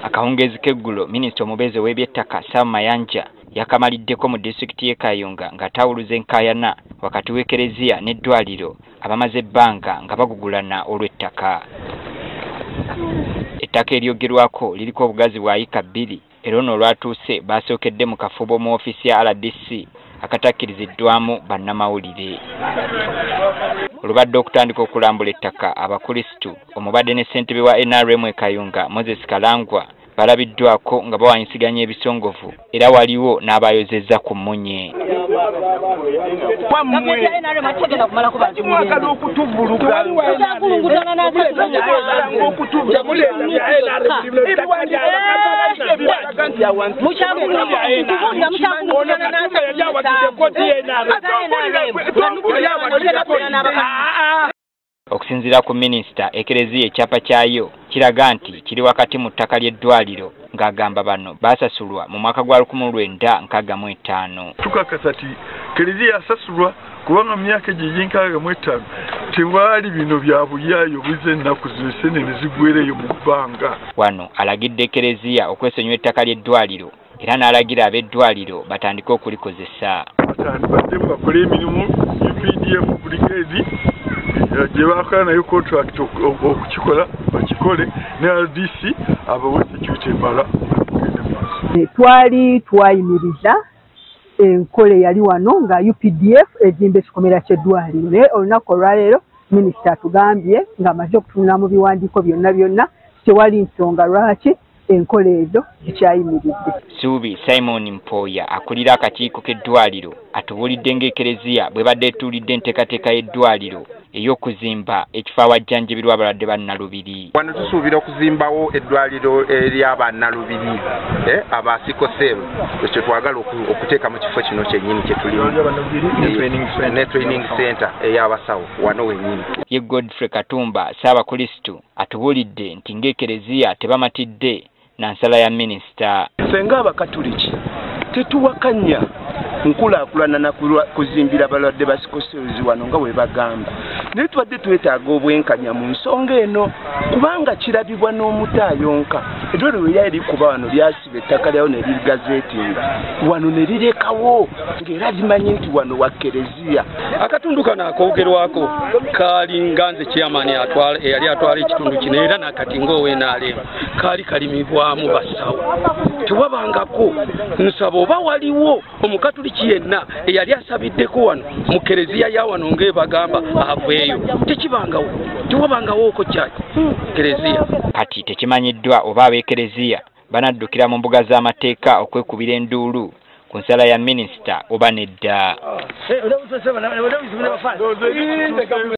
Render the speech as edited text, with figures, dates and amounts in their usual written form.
Akawungeezi k'eggulo, minisita omubeezi ow'ebyettaka Sam Mayanja yakamaliddeko mu disitulikiti y'e Kayunga ng'atawuluza enkaayana wakati w'ekereziya n'eddwaliro abamaze ebbanga nga bagugulana olw'ettaka. Ettaka eryogerwako liriko obugazi bwa yiika 2 era ono olwatuuse baasookedde mu kafubo mu ofiisi ya RDC akatakkiriziddwamu bannamawulire. Olubadde okutandika okulambula ettaka, abakulisitu omubadde ne ssentebe wa NRM e Kayunga Moses Kalangwa balabiddwako nga bawanyisiganya ebisongovu era waliwo n'abayozezza ku mmunye. Okusinziira ku minisita, ekereziya ekyapa kyayo kiraga nti kiri wakati mu ttaka ly'eddwaliro ng'agamba bano baasasulwa mu mwaka gwa 1965. Tukakasa nti kereziya yasasulwa kubanga mu myaka egyo egy'enkaga-mu-etaano tewaali bino bya buyaayo bize ennaku zino ensenene zigwereyo mu bbanga. Wano alagidde ekereziya okwesonyiwa ettaka ly'eddwaliro era n'alagira ab'eddwaliro batandike okulikozesa. Baddemu bakole emirimu UPDF brigade gye bakola nayo contract okukikola bakikole ne RDC abawe security emala. Twali twayimiriza enkola eyali wano nga UPDF ezimba ekikomera ky'eddwaliro, naye olunaku olwaleero minisita atugambye ng'amaze okutunula mu biwandiiko byonna byonna tewali nsonga lwaki enkola ezo zikyayimiridde. Suubi Simon Mpoya akulira akakiiko k'eddwaliro atubuulidde ng'ekereziya bw'ebadde etuulidde enteekateeka y'eddwaliro ey'okuzimba ekifo awajjanjabirwa abalwadde ba Nalubiri. Wano tusuubira okuzimbawo eddwaliro ery'abannalubiri aba sickle cell, ekyo twagala okuteeka mu kifo kino kyennyini kye tulimu ne training center ey'abasawo wano wennyini. Ye Godfrey Katumba Ssaabakulisitu atubuulidde nti ng'ekereziya tebamatidde na nsala ya minisita. Ffe ng'abakatuliki tetuwakanya nkulaakulana na kuzimbira abalwadde ba sickle cells wano nga bwe bagamba, naye tubadde twetaaga obwenkanya mu nsonga eno kubanga kirabibwa n'omuto ayonka. Eddwaliro lwe lyali likuba wano lyasiba ettaka lyawo ne lirigazeetinga wano ne lirekawo ng'era limanyi nti wano wa kereziya. Akatundu kano akoogerwako kaali nga nze chairman eyali atwala ekitundu kino era nakati ng'owe-NRM kaali kalimibwamu basawo, tewabangako nsaba oba waliwo omukatuliki yenna eyali asabiddeko wano mu kereziya ya wano ng'ebagamba aveeyo, tekibangawo, tewabangawooko kyaki kereziya. Kati tekimanyiddwa oba ab'ekereziya banaddukira mu mbuga z'amateeka okwekubira enduulu ku nsala ya minisita oba nedda.